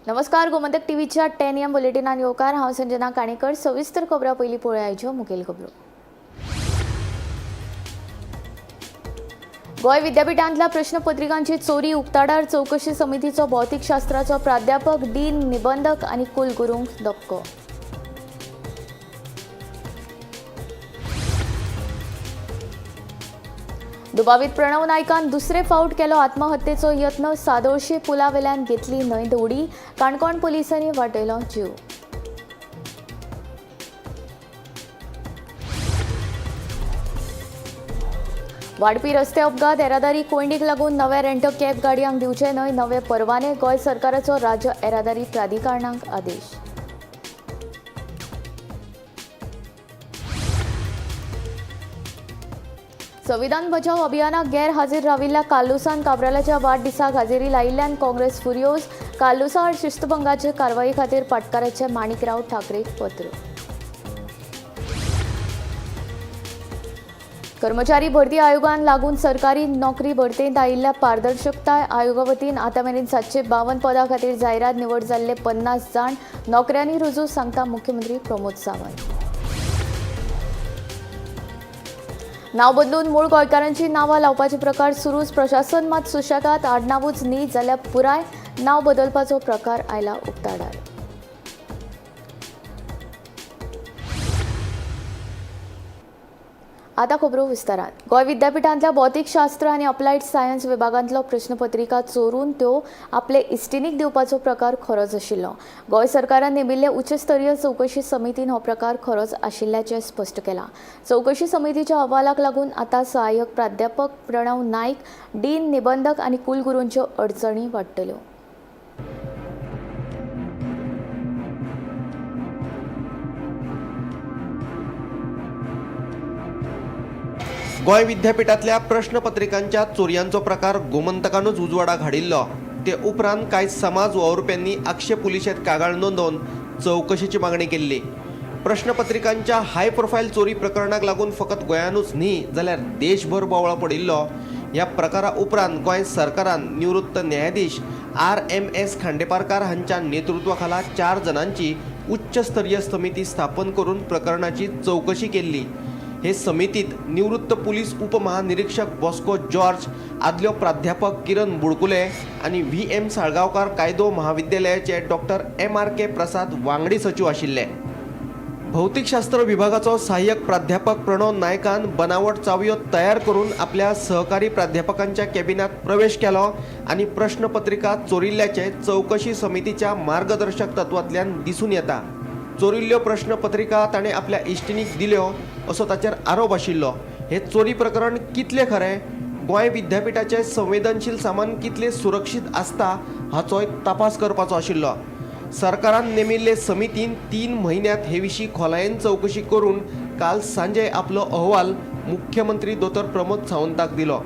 नमस्कार, गोमंतक टीव्हीच्या 10 एम बुलेटिनान येवकार. हांव संजना काणेकर. सविस्तर खबरां पयलीं पळोवया आयच्यो मुखेल खबरो. गोंय विद्यापीठांतल्या प्रश्नपत्रिकांची चोरी उक्ताडार. चवकशी समितीचो भौतिकशास्त्राचो प्राध्यापक, डीन, निबंधक आनी कुलगुरूंक धपको. दुबावीत प्रणव नायकान दुसरे फावट केलो आत्महत्येचो यत्न. सादोळशे पुलावेल्यान घेतली न्हंय उडी. काणकोण पुलिसांनी वाटयलो जीव. वाडपी रस्ते अपघात, येरादारी कोंयडीक लागून नव्या रेंट कॅब गाडयांक दिवचे न्हय नवे परवाने. गोंय सरकाराचो राज्य येरादारी प्राधिकरणाक आदेश. संविधान बचाव अभियानाक गैरहाजीर राविल्ल्या कार्लुसान काब्रालाच्या वाडदिसाक हाजेरी लायिल्ल्यान काँग्रेस फुर्योज. कार्लुसा आड शिस्तभंगाचे कारवाई खातीर पाटकाराचे माणिकराव ठाकरे पत्र. कर्मचारी भरती आयोगान लागून सरकारी नोकरी भरतेंत आयिल्ल्या पारदर्शकताय आयोगा वतीन आतां मेरेन 752 पदां खातीर जायरात निवड जाल्ले 50 जाण नोकऱ्यांनी रुजू, सांगता मुख्यमंत्री प्रमोद सावंत. नाव बदलून मूळ गोंयकारांची नांवां लावपाचे प्रकार सुरूच. प्रशासन मात सुशेगाद. आडनांवूच न्ही जाल्यार पुराय नांव बदलपाचो प्रकार आयला उक्ताडार. आता खबरो विस्तारान. गोंय विद्यापीठांतल्या भौतिकशास्त्र आनी अप्लायड सायन्स विभागांतलो प्रश्नपत्रिका चोरून त्यो आपले इश्टिणीक दिवपाचो प्रकार खरोच आशिल्लो. गोंय सरकारान नेमिल्ले उच्चस्तरीय चवकशी समितीन हो प्रकार खरोच आशिल्ल्याचें स्पश्ट केलां. चवकशी समितीच्या अहवालाक लागून आतां सहाय्यक प्राध्यापक प्रणव नायक, डीन, निबंधक आनी कुलगुरूंच्यो अडचणी वाडटल्यो. गोंय विद्यापीठांतल्या प्रश्नपत्रिकांच्या चोरयांचो प्रकार गोमंतकानूच उजवाडाक हाडिल्लो. ते उपरांत कांय समाज वावुरप्यांनी आगशे पुलिशेंत कागाळ नोंदोवन चवकशेची मागणी केल्ली. प्रश्नपत्रिकांच्या हाय प्रोफायल चोरी प्रकरणाक लागून फकत गोंयानूच न्ही जाल्यार देशभर बोवाळ पडिल्लो. ह्या प्रकारा उपरांत गोंय सरकारान निवृत्त न्यायाधीश RMS Khandeparkar हांच्या नेतृत्वाखाला 4 जाणांची उच्चस्तरीय समिती स्थापन करून प्रकरणाची चवकशी केल्ली. हे समितीत निवृत्त पुलीस उपमहानिरीक्षक बॉस्को जॉर्ज, आदल्यो प्राध्यापक किरण बुडकुले आनी VM Salgaonkar कायदो महाविद्यालयाचे डॉक्टर MRK प्रसाद वांगडी सचीव आशिल्ले. भौतिकशास्त्र विभागाचो सहाय्यक प्राध्यापक प्रणव नायकान बनावट चावयो तयार करून आपल्या सहकारी प्राध्यापकांच्या कॅबिनात प्रवेश केलो आनी प्रश्नपत्रिका चोरिल्ल्याचे चवकशी समितीच्या मार्गदर्शक तत्वांतल्यान दिसून येता. चोरिल्ल्यो प्रश्नपत्रिका ताणें आपल्या इश्टिणीक दिल्यो असो ताचेर आरोप आशिल्लो. हे चोरी प्रकरण कितलें खरें, गोंय विद्यापीठाचें संवेदनशील सामान कितलें सुरक्षीत आसता हाचोय तपास करपाचो आशिल्लो. सरकारान नेमिल्ले समितीन 3 म्हयन्यांत हे विशीं खोलायेन चवकशी करून काल सांजे आपलो अहवाल मुख्यमंत्री दोतोर प्रमोद सावंताक दिलो.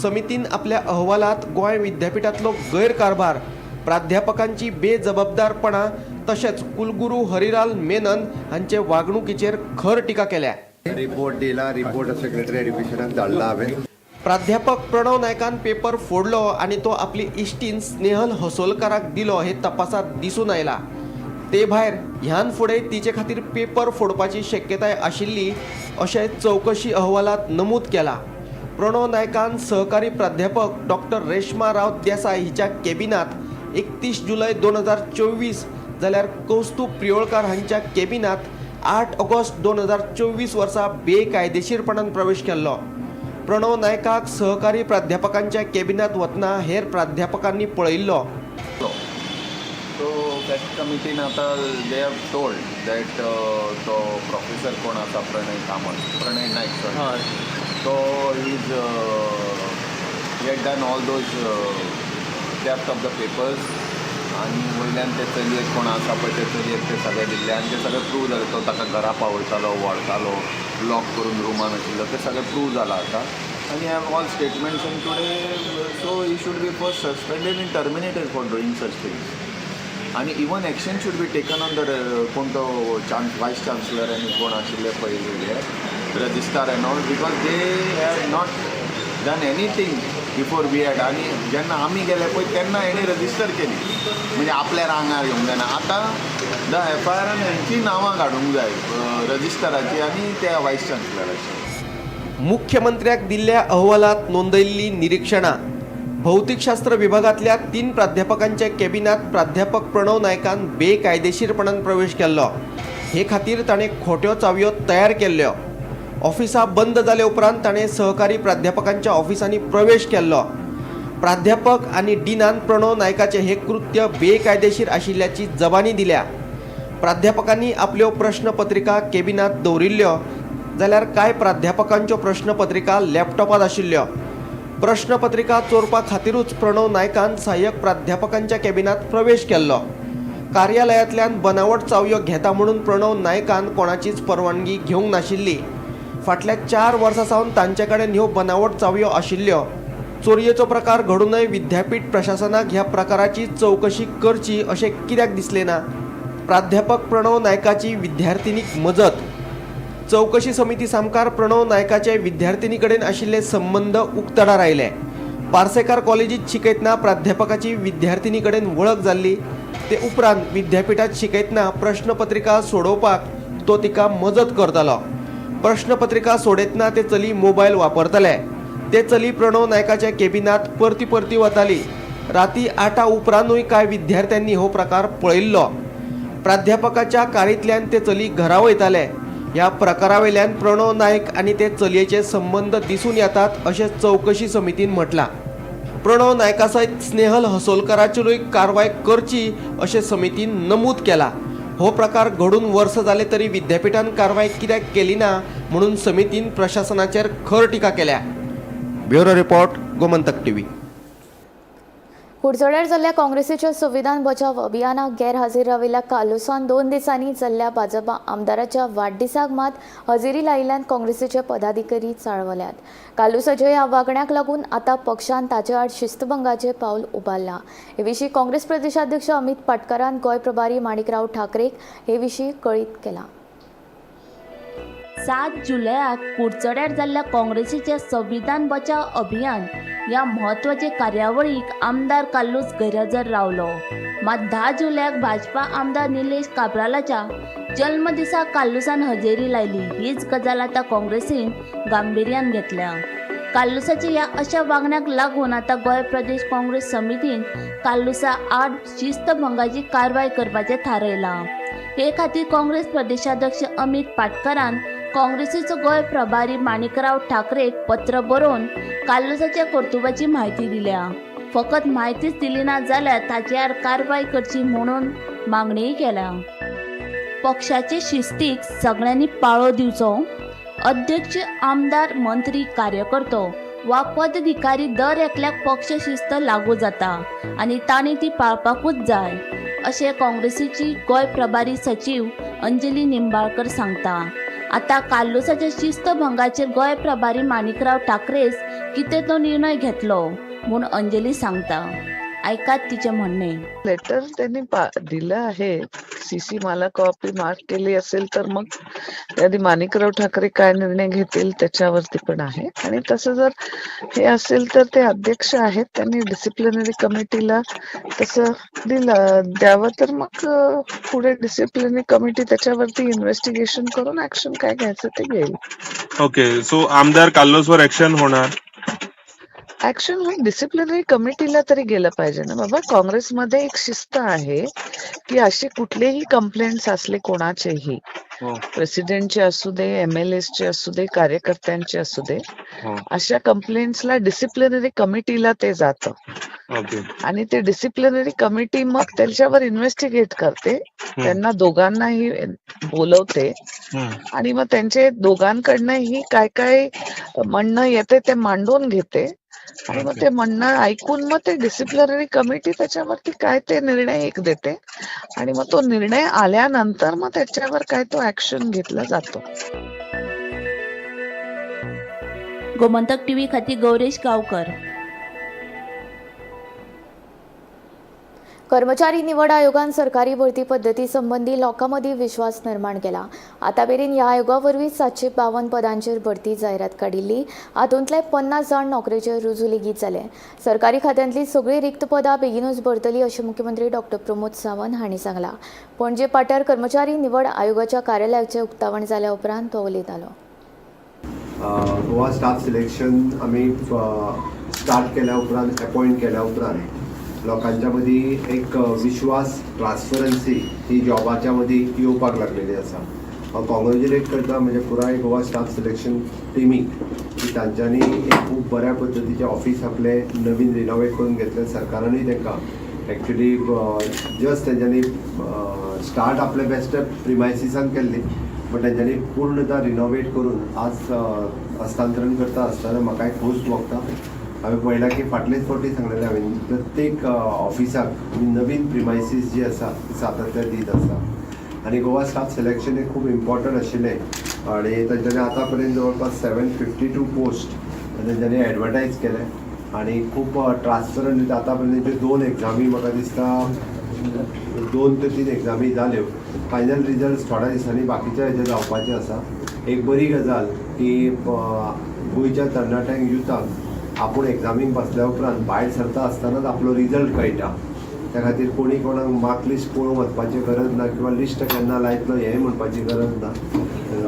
समितीन आपल्या अहवालांत गोंय विद्यापीठांतलो गैरकारभार, प्राध्यापकांची बेजबाबदारपणां तशेंच कुलगुरू हरिलाल मेनन हांचे वागणुकीचेर खर टिका केल्या. रिपोर्ट दिला, रिपोर्ट सेक्रेटरी एड्युकेशनाक धाडला हांवें. प्राध्यापक प्रणव नायकान पेपर फोडलो आनी तो आपली इश्टीन स्नेहल हसोलकाराक दिलो हे तपासात दिसून आयला. ते भायर ह्यान फुडें तिचे खातीर पेपर फोडपाची शक्यताय आशिल्ली अशें चवकशी अहवालात नमूद केला. प्रणव नायकान सहकारी प्राध्यापक डॉक्टर रेश्मा राव देसाय हिच्या कॅबिनात 31 जुलय 2024 जाल्यार कौस्तुभ प्रियोळकार हांच्या कॅबिनात 8 ऑगस्ट 2024 वर्सा बेकायदेशीरपणान प्रवेश केल्लो. प्रणव नायकाक सहकारी प्राध्यापकांच्या कॅबिनात वतना हेर प्राध्यापकांनी पळयिल्लो. सो that कमिटीन आतां they have told that तो प्रोफेसर कोण आसा, प्रणय कामत, प्रणय नायक सॉरी, तो is he had done all those theft of the papers आनी वयल्यान ते चलयेक कोण आसा पळय ते चलयेक ते सगळे दिल्ले आनी ते सगळें प्रूव जालें. तो ताका घरा पावयतालो, व्हरतालो, लॉक करून रुमान आशिल्लो, ते सगळें प्रूव जालां आतां. आनी have all statements and today, so he should be first suspended and terminated for doing such things. आनी even action should be taken on the कोण तो चान्स वायस चान्सलर आनी कोण आशिल्ले पयले registrar and all, because they have not done anything before we had. आनी जेन्ना आमी गेले पळय तेन्ना हेणी रजिस्टर केली, म्हणजे आपल्या रांगार येवंक जायना. आतां the F I आरान हेंची नांवां काडूंक जाय, रजिस्टराची आनी त्या वायस चान्सलराची. मुख्यमंत्र्याक दिल्ल्या अहवालात नोंदयल्ली निरीक्षणां. भौतिकशास्त्र विभागांतल्या 3 प्राध्यापकांच्या केबिनात प्राध्यापक प्रणव नायकान बेकायदेशीरपणान प्रवेश केल्लो. हे खातीर ताणें खोट्यो चावयो तयार केल्ल्यो. ऑफिसां बंद जाले उपरांत ताणें सहकारी प्राध्यापकांच्या ऑफिसांनी प्रवेश केल्लो. प्राध्यापक आनी डिनान प्रणव नायकाचें हें कृत्य बेकायदेशीर आशिल्ल्याची जबानी दिल्या. प्राध्यापकांनी आपल्यो प्रश्नपत्रिका केबिनांत दवरिल्ल्यो जाल्यार कांय प्राध्यापकांच्यो प्रश्नपत्रिका लॅपटॉपांत आशिल्ल्यो. प्रश्नपत्रिका चोरपा खातीरूच प्रणव नायकान सहाय्यक प्राध्यापकांच्या केबिनांत प्रवेश केल्लो. कार्यालयांतल्यान बनावट चावयो घेता म्हणून प्रणव नायकान कोणाचीच परवानगी घेवंक नाशिल्ली. फाटल्या 4 वर्सां सावन तांचे कडेन ह्यो बनावट चावयो आशिल्ल्यो. चोरयेचो प्रकार घडूनय विद्यापीठ प्रशासनाक ह्या प्रकाराची चवकशी करची अशें कित्याक दिसलें ना? प्राध्यापक प्रणव नायकाची विद्यार्थिनीक मजत. चवकशी समिती सामकार प्रणव नायकाचे विद्यार्थिनी कडेन आशिल्ले संबंद उक्तडार आयले. पार्सेकार कॉलेजीत शिकयतना प्राध्यापकाची विद्यार्थिनी कडेन वळख जाल्ली. ते उपरांत विद्यापिठात शिकयतना प्रश्नपत्रिका सोडोवपाक तो तिका मजत करतालो. प्रश्नपत्रिका सोडयतना ते चली मोबायल वापरताले. ते चली प्रणव नायकाच्या केबिनात परती परती वताली. राती 8 उपरांतूय कांय विद्यार्थ्यांनी हो प्रकार पळयल्लो. प्राध्यापकाच्या कारींतल्यान ते चली घरा वयताले. ह्या प्रकारावेल्यान प्रणव नायक आनी ते चलयेचे संबंद दिसून येतात अशें चवकशी समितीन म्हटलां. प्रणव नायका सयत स्नेहल हसोलकराचेरूय कारवाय करची अशें समितीन नमूद केलां. हो प्रकार घडून वर्स जाले तरी विद्यापिठान कारवाय कित्याक केली ना म्हणून समितीन प्रशासनाचेर खर टिका केल्या. Bureau report, Gomantak TV. कुडचड्यार जाल्ल्या काँग्रेसीच्या संविधान बचाव अभियानाक गैरहाजीर राविल्ल्या कार्लुसान 2 दिसांनी जाल्ल्या भाजपा आमदाराच्या वाडदिसाक मात हजेरी लायिल्ल्यान काँग्रेसीचे पदाधिकारी चाळवल्यात. कार्लुसाच्या ह्या वागण्याक लागून आतां पक्षान ताचे आड शिस्तभंगाचें पावल उबारलां. हे विशीं काँग्रेस प्रदेशाध्यक्ष अमित पाटकारान गोंय प्रभारी माणिकराव ठाकरेक हे विशीं कळीत केलां. 7 जुलयाक कुडचड्यार जाल्ल्या काँग्रेसीचे संविधान बचाव अभियान ह्या म्हत्वाचे कार्यावळीक आमदार कार्लूस गैरहजर रावलो. मात 10 जुलयाक भाजपा आमदार निलेश काब्रालाच्या जल्मदिसा कार्लुसान हजेरी लायली. हीच गजाल आतां काँग्रेसीन गांभिर्यान घेतल्या. कार्लुसाच्या ह्या अशा वागण्याक लागून आतां गोंय प्रदेश काँग्रेस समितीन कार्लुसा आड शिस्तभंगाची कारवाय करपाचें थारायलां. हे खातीर काँग्रेस प्रदेशाध्यक्ष अमित पाटकारान काँग्रेसीचो गोंय प्रभारी माणिकराव ठाकरेक पत्र बरोवन कार्लुसाच्या कर्तुबाची म्हायती दिल्या. फकत म्हायतीच दिली ना जाल्यार ताचे आड कारवाय करची म्हणून मागणीय केल्या. पक्षाचे शिस्तीक सगळ्यांनी पाळो दिवचो. अध्यक्ष, आमदार, मंत्री, कार्यकर्तो वा पदाधिकारी दर एकल्याक पक्ष शिस्त लागू जाता आनी तांणी ती पाळपाकूच जाय अशें काँग्रेसीची गोंय प्रभारी सचीव अंजली निंबाळकर सांगता. आतां कार्लुसाच्या शिस्तभंगाचेर गोंय प्रभारी माणिकराव ठाकरेच कितें तो निर्णय घेतलो म्हूण अंजली सांगता. आयकात तिचें म्हणणें. लेटर त्यांनी दिलं आहे. सीसी मला कॉपी मार्क केली असेल तर मग त्याआधी माणिकराव ठाकरे काय निर्णय घेतील त्याच्यावरती पण आहे. आणि तसं जर हे असेल तर ते अध्यक्ष आहेत, त्यांनी डिसिप्लिनरी कमिटीला तसं दिलं द्यावं तर मग पुढे डिसिप्लिनरी कमिटी त्याच्यावरती इन्व्हेस्टिगेशन करून ऍक्शन काय घ्यायचं ते घेईल. ओके, सो आमदार कार्लोसवर ऍक्शन होणार? ऍक्शन होईल, डिसिप्लिनरी कमिटीला तरी गेलं पाहिजे ना बाबा. काँग्रेसमध्ये एक शिस्त आहे की असे कुठलेही कंप्लेंट्स असले कोणाचेही, प्रेसिडेंटचे असू दे, एमएलए चे असू दे, कार्यकर्त्यांचे असू दे, अशा कंप्लेंट्सला डिसिप्लिनरी कमिटीला ते जातं. आणि ते डिसिप्लिनरी कमिटी मग त्याच्यावर इन्व्हेस्टिगेट करते, त्यांना दोघांनाही बोलवते आणि मग त्यांचे दोघांकडनंही काय काय म्हणणं येते ते मांडून घेते आणि मग ते म्हणणं ऐकून मग ते डिसिप्लिनरी कमिटी त्याच्यावरती काय ते निर्णय एक देते आणि मग तो निर्णय आल्यानंतर मग त्याच्यावर काय तो ऍक्शन घेतला जातो. गोमंतक टीव्ही खातीर गौरेश गांवकर. कर्मचारी निवड आयोगान सरकारी भरती पद्दती संबंदी लोकां मदीं विश्वास निर्माण केला. आतां मेरेन ह्या आयोगा वरवीं 752 पदांचेर भरती जायरात काडिल्ली. हातूंतले 50 जाण नोकरेचेर रुजू लेगीत जाले. सरकारी खात्यांतली सगळीं रिक्त पदां बेगिनूच भरतली अशें मुख्यमंत्री डॉक्टर प्रमोद सावंत हांणी सांगलां. पणजे पाट्यार कर्मचारी निवड आयोगाच्या कार्यालयाचें उक्तावण जाल्या उपरांत तो उलयतालो. गोवा स्टाफ सिलेक्शन आमी स्टार्ट केल्या उपरांत, अपॉयंट केल्या उपरांत लोकांच्या मदीं एक विश्वास, ट्रान्सपरन्सी ही जॉबाच्या मदीं येवपाक लागलेली आसा. हांव कॉंग्रेच्युलेट करता म्हणजे पुराय गोवा स्टाफ सिलेक्शन टिमीक की तांच्यांनी एक खूब बऱ्या पद्दतीचें ऑफीस आपलें नवीन रिनोवेट करून घेतलें. सरकारानूय तांकां एक्चुली जस्ट तेंच्यांनी स्टार्ट आपले बेस्ट प्रिमायसिसान केल्ली, बट तेंच्यांनी पूर्णता रिनोवेट करून आज हस्तांतरण करता आसतना म्हाका एक खोस भोगता. हांवें पळयलां की फाटलेच फावटी सांगलेलें हांवें, प्रत्येक ऑफिसाक आमी नवीन प्रिमायसीस जी आसा ती सातत्यान दीत आसा आनी गोवा स्टाफ सिलेक्शन हे खूब इम्पॉर्टंट आशिल्लें आनी तांच्यांनी आतां पर्यंत जवळपास 752 पोस्ट तेंच्यांनी एडवर्टायज केले आनी खूब ट्रान्सपरंट. आतां पर्यंत ज्यो दोन एग्जामी, म्हाका दिसता 2 ते 3 एग्जामी जाल्यो, फायनल रिजल्ट थोड्या दिसांनी बाकीच्या हेजे जावपाचे आसा. एक बरी गजाल की गोंयच्या तरणाट्यांक, युथाक आपूण एग्जामीक बसल्या उपरांत भायर सरता आसतनाच आपलो रिजल्ट कळटा. त्या खातीर कोणी कोणाक मार्क लिस्ट पळोवंक वचपाची गरज ना किंवा लिस्ट केन्ना लायतलो हें म्हणपाची गरज ना.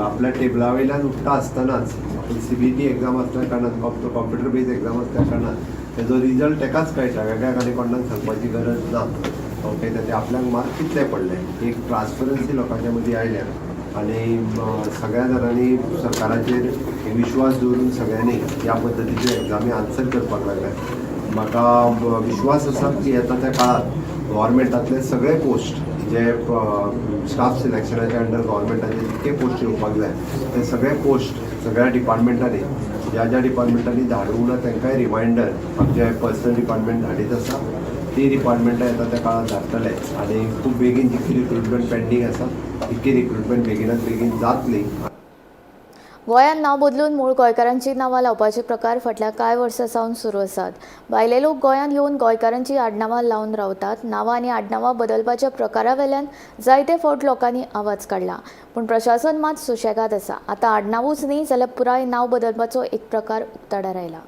आपल्या टेबला वयल्यान उठ्ठा आसतनाच आपूण सीबीटी एग्जाम आसल्या कारणान, कॉम्प्युटर बेज एग्जाम आसल्या कारणान तेजो रिजल्ट तेकाच कळटा, वेगळ्याक आनी कोणाक सांगपाची गरज ना. ओके, तर ते आपल्याक मार्क कितले पडले, एक ट्रान्सपरन्सी लोकांच्या मदीं आयल्या आनी सगळ्या जाणांनी सरकाराचेर एक विश्वास दवरून सगळ्यांनी ह्या पद्दतीच्यो एग्जामी आन्सर करपाक लागल्या. म्हाका विश्वास आसा की येता त्या काळात गव्हर्मेंटांतले सगळे पोस्ट जे स्टाफ सिलेक्शनाच्या अंडर गव्हर्मेंटाचे जितके पोस्ट येवपाक जाय ते सगळे पोस्ट सगळ्या डिपार्टमेंटांनी, ज्या ज्या डिपार्टमेंटांनी धाडूंक ना तांकांय रिमायंडर आमचे पर्सनल डिपार्टमेंट धाडीत आसा. ती डिपार्टमेंटां येता त्या काळात धाडटले आनी खूब बेगीन जितकी रिक्रुटमेंट पेंडींग आसा तितकी रिक्रुटमेंट बेगिनात बेगीन जातली. गोंयांत नांव बदलून मूळ गोंयकारांची नांवां लावपाचे प्रकार फाटल्या कांय वर्सां सावन सुरू आसात. भायले लोक गोंयांत येवन गोंयकारांची आडनांवां लावन रावतात. नांवां आनी आडनांवां बदलपाच्या प्रकारा वेल्यान जायते फावट लोकांनी आवाज काडला, पूण प्रशासन मात सुशेगाद आसा. आतां आडनांवूच न्ही जाल्यार पुराय नांव बदलपाचो एक प्रकार उक्ताडार आयला.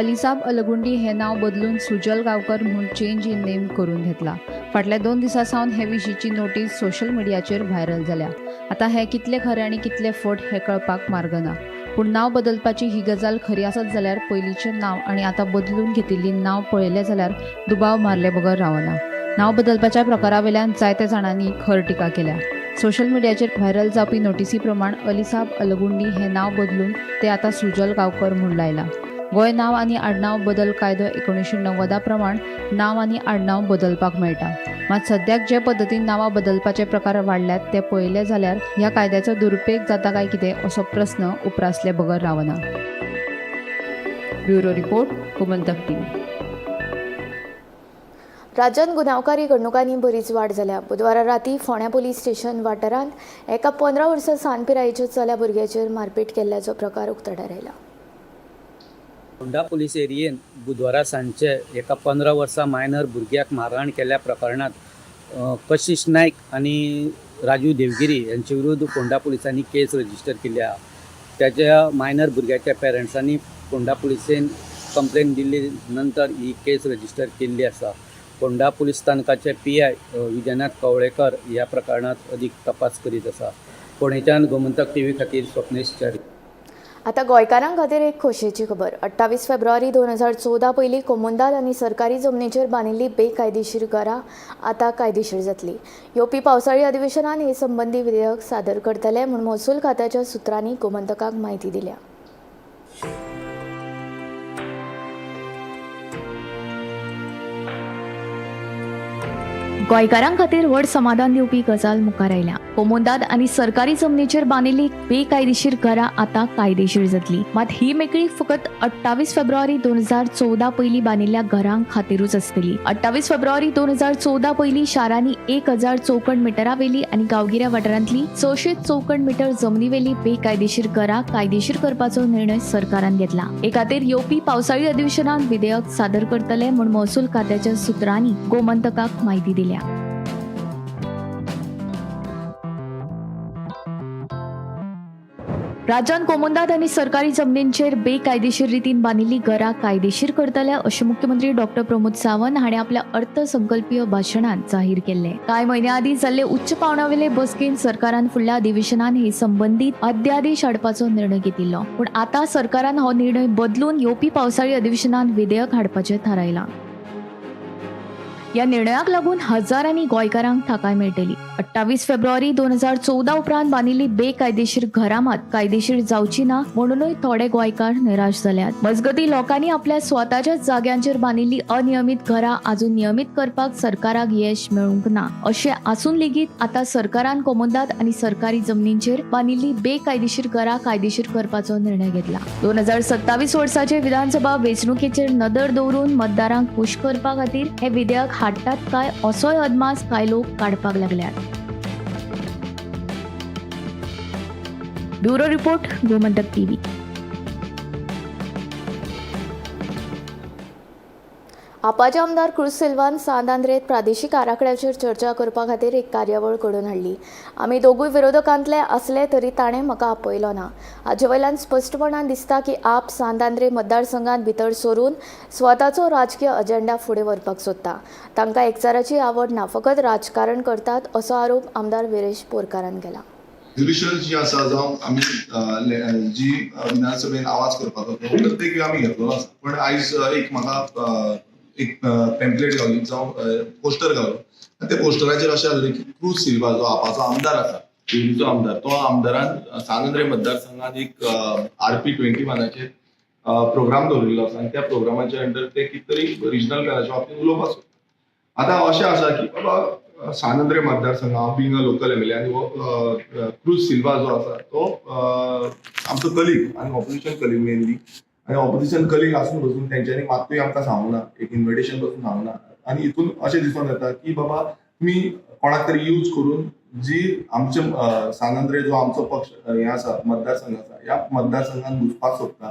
अलिसाब अलगुंडी हे नाव बदलून सुजल गांवकर म्हूण चेंज इन नेम करून घेतला. फाटल्या 2 दिसां सावन हे विशींची नोटीस सोशल मिडियाचेर व्हायरल जाल्या. आतां हें कितलें खरें आनी कितलें फट हें कळपाक मार्ग ना, पूण नांव बदलपाची ही गजाल खरी आसत जाल्यार पयलींचें नांव आनी आतां बदलून घेतिल्लीं नांव पळयलें जाल्यार दुबाव मारले बगर रावना. नांव बदलपाच्या प्रकारावेल्यान जायत्या जाणांनी खर टिका केल्या. सोशल मिडियाचेर व्हायरल जावपी नोटीसी प्रमाण अलिसाब अलगुंडी हें नांव बदलून ते आतां सुजल गांवकर म्हूण लायलां. गोंय नांव आनी आडनांव बदल कायदो 1990 प्रमाण नांव आनी आडनांव बदलपाक मेळटा. मात सद्याक जे पद्दतीन नांवां बदलपाचे प्रकार वाडल्यात ते पळयले जाल्यार ह्या कायद्याचो दुरुपेग जाता काय कितें असो प्रस्न उप्रासले बगर रावना. Bureau report, Gomantak TV. राज्यांत गुन्यांवकारी घडणुकांनी बरीच वाड जाल्या. बुधवारा राती फोंड्या पुलीस स्टेशन वाठारांत एका 15 वर्सां सान पिरायेच्या चल्या भुरग्याचेर मारपेट केल्ल्याचो प्रकार उक्ताडार आयला. होंडा पुलीस एरियेन बुधवारा सांजचे एका 15 वर्सां मायनर भुरग्याक मारहाण केल्ल्या प्रकरणांत कशिश नायक आनी राजू देवगिरी यांचे विरुद्ध फोंडा पुलिसांनी केस रजिस्टर केल्ली आहा. त्याच्या मायनर भुरग्याच्या पेरंट्सांनी फोंडा पुलिसेन कंप्लेन दिल्ली नंतर ही केस रजिस्टर केल्ली आसा. फोंडा पुलीस स्थानकाचे पीआय विजयनाथ कवळेकर ह्या प्रकरणांत अदीक तपास करीत आसा. फोंडेच्यान गोमंतक टीव्ही खातीर स्वप्नेश च्यारी. आता गोंयकारां खातीर एक खोशयेची खबर. 28 फेब्रुवारी 2014 पयलीं कोमुंदाद आनी सरकारी जमनीचेर बांदिल्ली बेकायदेशीर घरां आतां कायदेशीर जातली. येवपी पावसाळी अधिवेशनात हे संबंदी विधेयक सादर करतले म्हूण महसूल खात्याच्या सुत्रांनी गोमंतकाक म्हायती दिल्या. गोंयकारां खातीर व्हड समाधान दिवपी गजाल मुखार आयल्या. कोमोंदाद आनी सरकारी जमनीचेर बांदिल्ली बेकायदेशीर घरां आतां कायदेशीर जातली. मात ही मेकळीक फकत 28 फेब्रुवारी 2014 पयलीं बांदिल्ल्या घरां खातीरूच आसतली. 28 फेब्रुवारी 2014 पयलीं शारांनी 1000 चौखण मिटरावेली आनी गांवगिऱ्या वाठारांतली 600 चौखण मिटर जमनीवेली बेकायदेशीर घरां कायदेशीर करपाचो निर्णय सरकारान घेतला. हे खातीर येवपी पावसाळी अधिवेशनात विधेयक सादर करतले म्हूण महसूल खात्याच्या सुत्रांनी गोमंतकाक म्हायती दिल्या. राज्यांत कोमुंदाद आनी सरकारी जमनींचेर बेकायदेशीर रितीन बांदिल्ली घरां कायदेशीर करतले अशें मुख्यमंत्री डॉक्टर प्रमोद सावंत हांणी आपल्या अर्थसंकल्पीय भाशणांत जाहीर केल्लें. कांय म्हयन्यां आदीं जाल्ले उच्च पांवड्यावेले बसकेंत सरकारान फुडल्या अधिवेशनांत हे संबंदीत अध्यादेश हाडपाचो निर्णय घेतिल्लो. पूण आतां सरकारान हो निर्णय बदलून येवपी पावसाळी अधिवेशनांत विधेयक हाडपाचें थारायलां. ह्या निर्णयाक लागून हजारांनी गोंयकारांक थाकाय मेळटली. 28 फेब्रुवारी 2014 उपरांत बांदिल्ली बेकायदेशीर घरां मात कायदेशीर जावची ना म्हणूनय थोडे गोंयकार निराश जाल्यात. मजगतीं लोकांनी आपल्या स्वताच्या जाग्यांचेर बांदिल्ली अनियमीत घरां अजून नियमीत करपाक सरकाराक येश मेळूंक ना. अशें आसून लेगीत आतां सरकारान कोमुंदाद आनी सरकारी जमनींचेर बांदिल्ली बेकायदेशीर घरां कायदेशीर करपाचो निर्णय घेतला. 2027 वर्साचे विधानसभा वेंचणुकेचेर नदर दवरून मतदारांक खूश करपा खातीर हे विधेयक हाडटात काय असोय अदमास कांय लोक काडपाक लागल्यात. Bureau report, Gomantak TV. आपाचे आमदार क्रुज सिल्वान सांत आंद्रेत प्रादेशीक आराखड्याचेर चर्चा करपा खातीर एक कार्यावळ घडोवन हाडली. आमी दोगूय विरोधकांतले आसले तरी ताणें म्हाका आपयलो ना. हाचे वयल्यान स्पश्टपणान दिसता की आप सांत आंद्रे मतदारसंघात भितर सरून स्वताचो राजकीय अजेंडा फुडें व्हरपाक सोदता. तांकां एकचाराची आवड ना, फकत राजकारण करतात असो आरोप आमदार विरेश बोरकारान केला. रेजोल्युशन जी आसा जावं आमी जी विधानसभेन आवाज करपाचो तो प्रत्येक वेळा आमी घेतलेलो आसा. पण आयज एक म्हाका एक पॅम्पलेट घालून जावं पोस्टर घालून आनी त्या पोस्टराचेर अशें आसलें की क्रूज सिल्वा जो आपाचो आमदार आसा, दिवलीचो आमदार, तो आमदारान सांत आंद्रे मतदारसंघात एक RP 21 programme दवरिल्लो आसा आनी त्या प्रोग्रामाच्या अंडर ते कितें तरी रिजनल प्लॅनाच्या बाबतींत उलोवपाक सोदता. आतां अशें आसा की बाबा सांत आंद्रे मतदारसंघ हांव बींग अ लोकल MLA आनी हो क्रूज सिल्वा जो आसा तो आमचो कलीग आनी ऑपोजिशन कलीग मेनली, आनी ऑपोजिशन कलीग आसून बसून तेंच्यांनी मात्तूय आमकां सांगूंक ना, एक इन्विटेशन बसून सांगूंक ना. आनी हितून अशें दिसून येता की बाबा तुमी कोणाक तरी यूज करून जी आमचे सांत आंद्रे जो आमचो पक्ष हें आसा मतदारसंघ आसा, ह्या मतदारसंघात घुसपाक सोदता.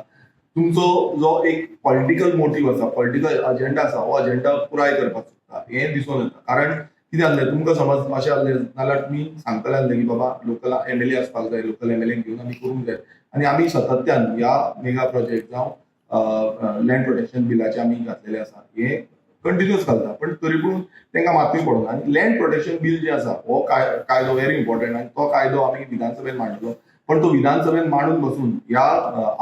तुमचो जो एक पॉलिटिकल मोटीव आसा, पॉलिटिकल अजेंडा आसा, हो अजेंडा पुराय करपाक सोदता हें दिसून येता. कारण कितें जाल्लें तुमकां समज अशें जाल्लें नाल्यार तुमी सांगतले आसले की बाबा लोकल MLA आसपाक जाय, लोकल MLA घेवन आमी करूंक जाय. आनी आमी सातत्यान ह्या मेगा प्रोजेक्ट जावं लँड प्रोटेक्शन बिलाचे आमी घातलेले आसा, हे कंटिन्युअस घालता, पण तरी पूण तांकां मातूय पडूंक ना. आनी लँड प्रोटेक्शन बील जें आसा हो कायदो व्हेरी इम्पॉर्टंट आनी तो कायदो आमी विधानसभेन मांडलो, पण तो विधानसभेन मांडून बसून ह्या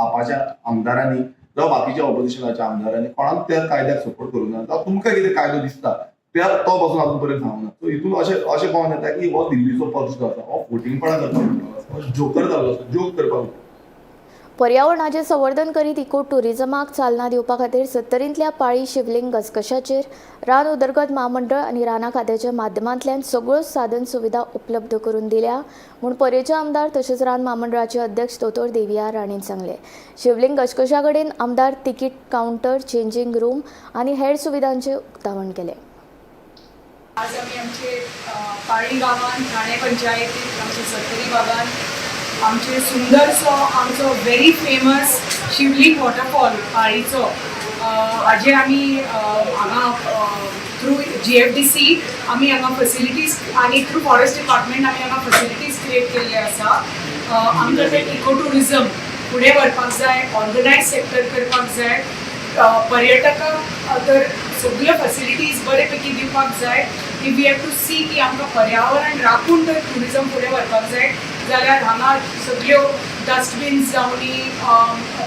आपाच्या आमदारांनी जावं बाकीच्या ऑपोजिशनाच्या आमदारांनी कोणाक त्या कायद्याक सपोर्ट करूंक ना, जावं तुमकां कितें कायदो दिसता त्या तो बसून अजून पर्यंत सांगूंक ना. सो हितून अशें अशें कळोन येता की हो दिल्लीचो पक्ष जो आसा हो फोटिंगपणां करपाक उठलो आसा, हो जोकर जाल्लो आसा, जोक करपाक उठलो. पर्यावरणाचें संवर्धन करीत इको टुरिझमाक चालना दिवपा खातीर सत्तरींतल्या पाळी शिवलिंग घसघशाचेर रान उदरगत म्हामंडळ आनी रानां खात्याच्या माध्यमांतल्यान सगळ्यो साधन सुविधा उपलब्ध करून दिल्या म्हूण पर्येचे आमदार तशेंच रान म्हामंडळाचे अध्यक्ष दोतोर देविया राणेन सांगलें. शिवलिंग घसघशा कडेन आमदार तिकीट कावंटर, चेंजींग रूम आनी हेर सुविधांचें उक्तावण केलें. आज आमी आमचे पाळी गांवांत, ठाणे पंचायतीत, आमचे सत्तरी भागांत आमचे सुंदरसो आमचो व्हेरी फेमस शिवलिंग वॉटरफॉल पाळीचो हाजे आमी हांगा थ्रू GFDC आमी हांगा फेसिलिटीज आनी थ्रू फॉरेस्ट डिपार्टमेंट आमी हांगा फेसिलिटीज क्रिएट केल्ले आसा. आमकां ते इको टुरिजम फुडें व्हरपाक जाय, ऑर्गनायज सेक्टर करपाक जाय, पर्यटकांक तर सगळ्यो फेसिलिटीज बरे पैकी दिवपाक जाय. की we have to सी की आमकां पर्यावरण राखून जर टुरिजम फुडें व्हरपाक जाय जाल्यार हांगा सगळ्यो डस्टबीन्स जावनी,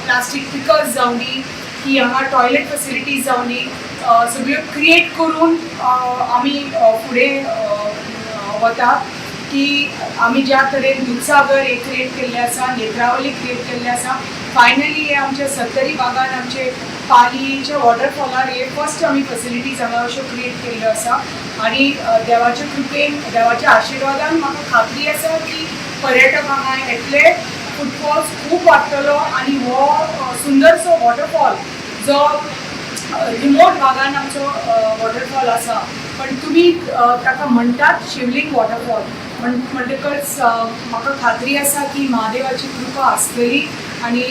प्लास्टीक पिकर्स जावनी, की हांगा टॉयलेट फेसिलिटीज जावनी, सगळ्यो क्रिएट करून आमी फुडें वता. की आमी ज्या तरेन दुदसागर एक क्रिएट केल्लें आसा, नेत्रावली क्रिएट केल्लें आसा, फायनली हे आमच्या सत्तरी भागान आमचे पालीच्या वॉटरफॉलार हे फर्स्ट आमी फॅसिलिटीज हांगा अश्यो क्रिएट केल्ल्यो आसा आनी देवाच्या कृपेन, देवाच्या आशिर्वादान म्हाका खात्री आसा की पर्यटक हांगा येतले, फुटफॉल्स खूब वाडटलो आनी हो सुंदरसो वॉटरफॉल जो रिमोट भागान आमचो वॉटरफॉल आसा, पण तुमी ताका म्हणटात शिवलिंग वॉटरफॉल म्हणटकच म्हाका खात्री आसा की महादेवाची कृपा आसतली आनी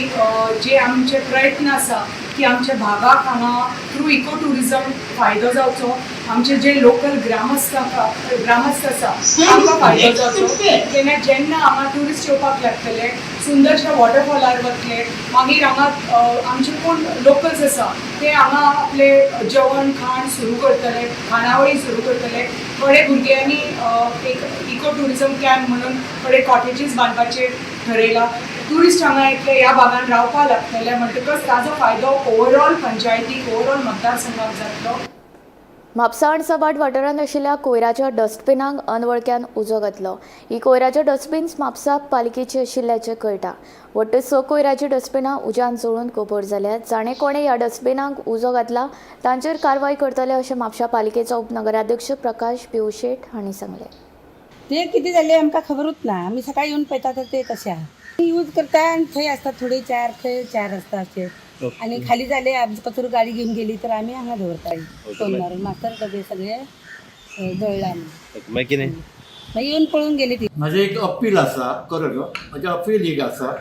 जे आमचे प्रयत्न आसा की आमच्या भागाक हांगा थ्रू इको ट्युरिजम फायदो जावचो, आमचे जे लोकल ग्रामस्थ ग्रामस्थ आसा तांकां फायदो जावचो. तेन्ना जेन्ना हांगा ट्युरिस्ट येवपाक लागतले, सुंदरशा वॉटरफॉलार वतले, मागीर हांगा आमचे कोण लोकल्स आसा ते हांगा आपले जेवण खाण सुरू करतले, खाणावळी सुरू करतले. थोडे भुरग्यांनी एक इको ट्युरिजम कॅम्प म्हणून थोडे कॉटेजीस बांदपाचें ठरयलां. ट्युरिस्ट हांगा येतले, ह्या भागान रावपाक लागतले, म्हणटकच ताजो फायदो ओवरऑल पंचायतीक, ओवरऑल मतदारसंघाक जातलो. म्हापसा अणसभाट वाठारांत आशिल्ल्या कोयराच्या डस्टबिनाक अनवळख्यान उजो घातलो. ही कोयराच्या डस्टबिन्स म्हापसा पालिकेची आशिल्ल्याचें कळटा. वट्ट 6 कोयराची डस्टबिनां उज्यान जळून गोबोर जाल्यात. जाणें कोणें ह्या डस्टबिनाक उजो घातला तांचेर कारवाय करतले अशें म्हापशा पालिकेचो उपनगराध्यक्ष प्रकाश पिवशेट हांणी सांगलें. ते कितें जालें आमकां खबरूच ना. आमी सकाळी येवन पळयता तर ते तशें आहा. यूज करता आनी थंय आसता थोडे चार, थंय चार आसता अशे आनी खाली जाले आमची कचरो गाडी घेवन गेली तर आमी हांगा दवरता. फोन मारून मास्तर डबे सगळे जळ्ळे आमी. मागीर कितें? मागीर येवन पळोवन गेली ती. म्हजें एक अपील आसा, कर म्हजें अपील एक आसा,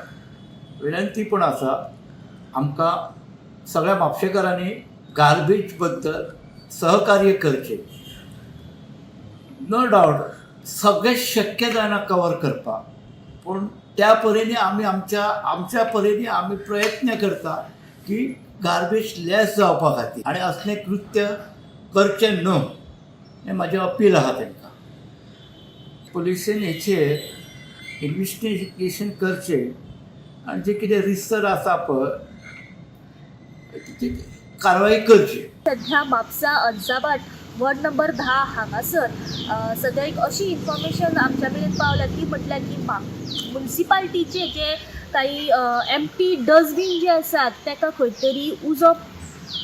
विनंती पण आसा, आमकां सगळ्या म्हापशेकारांनी गार्बेज बद्दल सहकार्य करचें. नो डावट सगळें शक्य जायना कवर करपाक, पूण त्या परीने आमी आमच्या आमच्या परीने आमी प्रयत्न करता की गार्बेज लेस जावपा खातीर आनी असलें कृत्य करचें न्हू हें म्हाजें अपील आहा तांकां. पुलिसेन हेचेर इन्वेस्टिगेशन करचें आनी जें कितें रिसर आसा पळय ती कारवाई करची. सध्या म्हापसा अज्जाभाट वॉर्ड नंबर 10 हांगासर सद्या एक अशी इन्फॉर्मेशन आमच्या मेरेन पावल्या ती म्हटल्यार की मुन्सिपाल्टीचे जे काही एम्प्टी डस्टबीन जे आसात ताका खंय तरी उजो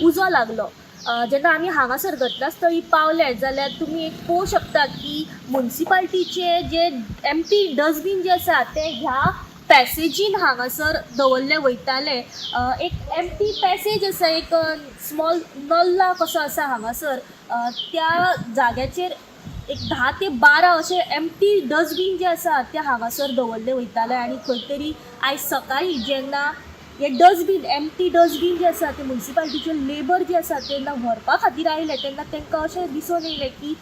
उजो लागलो. जेन्ना आमी हांगासर घटनास्थळी पावले जाल्यार तुमी एक पळोवंक शकता की मुन्सिपाल्टीचे जे एम्प्टी डस्टबीन जे आसा ते ह्या पॅसेजीन हांगासर दवरले वयताले. एक एम्प्टी पॅसेज आसा, एक स्मॉल नल्ला कसो आसा हांगासर, त्या जाग्याचेर एक 10 ते 12 अशे एम्प्टी डस्टबीन जे आसा ते हांगासर दवरले वयताले. आनी खंय तरी आयज सकाळीं जेन्ना हे डस्टबीन, एम्प्टी डस्टबीन जे आसा ते मुन्सिपाल्टीचे लेबर जे आसा तेन्ना व्हरपा खातीर आयले तेन्ना तांकां अशें दिसून येयलें की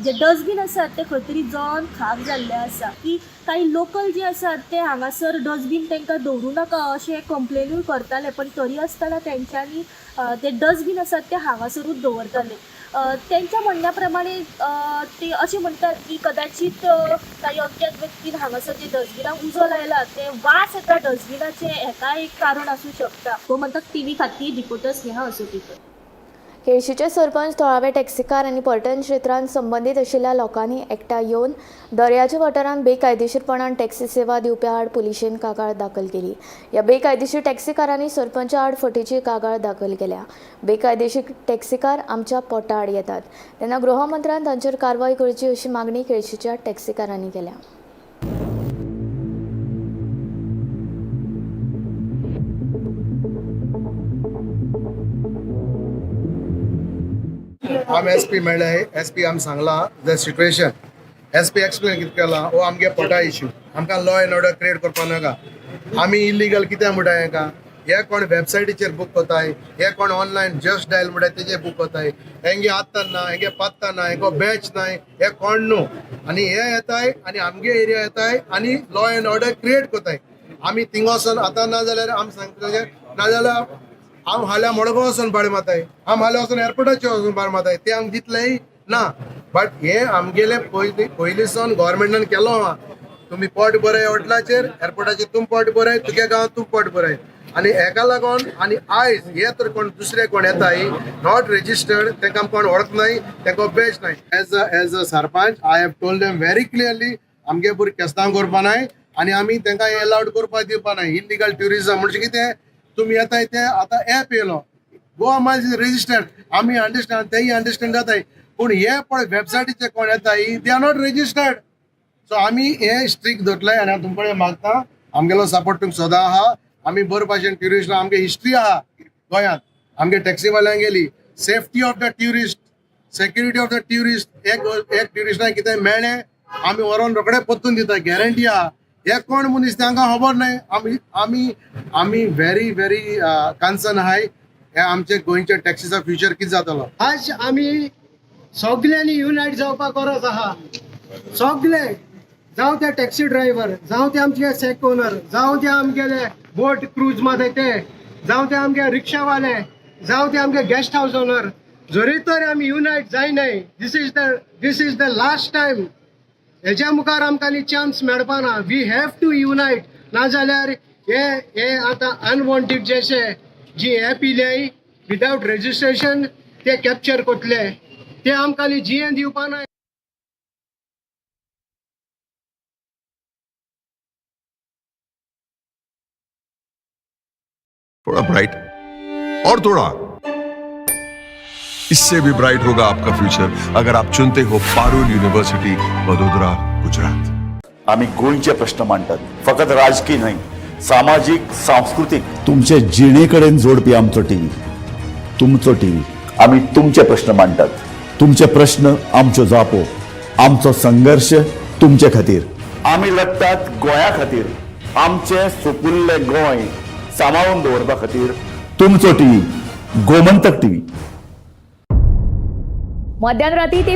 जे डस्टबीन आसात ते खंय तरी जळोन खाक जाल्ले आसा. की कांय लोकल जे आसात ते हांगासर डस्टबीन तांकां दवरूं नाका अशें कंप्लेनूय करताले, पण तरी आसतना तेंच्यांनी ते डस्टबीन आसात ते हांगासरूच दवरताले. तेंच्या म्हणण्या प्रमाणे ते अशें म्हणटात की कदाचीत कांय अज्ञात व्यक्तीन हांगासर जे डस्टबिनाक उजो लायला ते वास येता डस्टबिनाचें, हेका एक कारण आसूं शकता. गोमंतक टीव्ही खातीर रिपोर्टर स्नेहा असोटीकर. केळशीचे सरपंच, थळावे टॅक्सीकार आनी पर्यटन क्षेत्रांत संबंदीत आशिल्ल्या लोकांनी एकठांय येवन दर्याच्या वाठारांत बेकायदेशीरपणान टॅक्सी सेवा दिवप्या आड पुलिशेन कागाळ दाखल केली. ह्या बेकायदेशीर टॅक्सीकारांनी सरपंचा आड फटीची कागाळ दाखल केल्या. बेकायदेशीर टॅक्सीकार आमच्या पोटा आड येतात तेन्ना गृहमंत्र्यान तांचेर कारवाय करची अशी मागणी केळशीच्या टॅक्सीकारांनी केल्या. आम एस पी मेळ्ळे, एस पी आम सांगला the situation, S P explain कितें केलां, हो आमगे पोटा इश्यू, आमकां लॉ एंड ऑर्डर क्रिएट करपा नाका. आमी इलिगल कित्याक म्हणटा हेका, हे कोण वेबसायटीचेर बूक कोताय, हे कोण ऑनलायन जस्ट डायल म्हणटाय तेजेर बूक कोताय, हेंगे आत्तां ना, हेंगे पत्ता ना, हेंगो बॅच नाय, हे कोण न्हू आनी हे येताय आनी आमगे एरिया येताय आनी लॉ एंड ऑर्डर क्रिएट कोताय. आमी थिंगा वचोन आतां ना जाल्यार आम सांगता, नाजाल्यार हांव हाल्यां मडगांव वचोन भाडें मारताय, हांव हाल्यां वचोन एअरपोर्टाचेर वचोन भाडें मारताय, ते आमकां दितलेय ना. बट हे आमगेले पयलीं सावन गव्हर्मेंटान केलो आहा, तुमी पोट बरय हॉटेलाचेर, एअरपोर्टाचेर तुम पोट बरय, तुगे गांवांत तूं पोट बरय. आनी हेका लागोन आनी आयज हे तर कोण दुसरे कोण येताय not registered, तांकां कोण वळखनाय, तांकां बॅच नाय. As a as a sarpanch I have told them very clearly, आमगे भुरगे केस्तांव करपा नाय, आनी आमी तांकां एलावड करपाक दिवपा ना इलिगल ट्युरिजम म्हणजे कितें तुमी येताय ते आतां एप येयलो गोवा मायल्स is registered आमी अंडरस्टँड तेय अंडरस्टँड जाताय पूण हे पळय वेबसायटीचे कोण येताय they are not registered. So आमी हे स्ट्रीक धरले आनी हांव तुमचे कडेन मागता आमगेलो सपोर्ट तुमकां सदां आहा. आमी बरे भाशेन ट्युरिस्ट आमगे हिस्ट्री आहा गोंयांत आमगे टॅक्सीवाल्यांगेली safety of the tourist, security of the tourist. एक एक ट्युरिस्टाक कितें मेळ्ळें आमी व्हरोन रोखडे परतून दिता गॅरंटी आहा. हे कोण मनीस तांकां खबर न्हय. आमी आमी आमी व्हेरी व्हेरी कन्सर्न आहाय हे आमचे गोंयच्या टॅक्सीचो फ्युचर कितें जातलो. आज आमी सगल्यांनी युनायट जावपाक गरज आहा. सगळे जावं ते टॅक्सी ड्रायव्हर, जावं ते आमचे सॅक ओनर, जावं ते आमगेले बोट क्रूज मारता ते, जावं ते आमगे रिक्षावाले, जावं ते आमगे गेस्ट हावस ओनर, जरी तर आमी युनायट जायनाय this is the last time. हेज्या मुखार आमकां आनी चान्स मेळपाना. We have to unite. नाजाल्यार हे हे आतां अनवॉन्टेड जशे जी एप येयल्याय विदावट रेजिस्ट्रेशन ते कॅप्चर करतले ते आमकां आनी जियें दिवपाना. थोड़ा ब्राइट और थोड़ा इससे भी ब्राइट होगा आपका फ्यूचर अगर आप चुनते हो पारुल यूनिवर्सिटी, वडोदरा, गुजरात. आमी गोंयचे प्रश्न मांडटात, फकत राजकीय न्हय, सामाजीक, सांस्कृतीक, तुमचे जिणे कडेन जोडपी आमचो टीव्ही, तुमचो टीव्ही. आमी तुमचे प्रश्न मांडटात, तुमचे प्रश्न आमच्यो जापो, आमचो संघर्श तुमचे खातीर. आमी लढटात गोंया खातीर, आमचें सुपुल्लें गोंय सांबाळून दवरपा खातीर. तुमचो टीव्ही, गोमंतक टीव्ही. मध्यान राती ते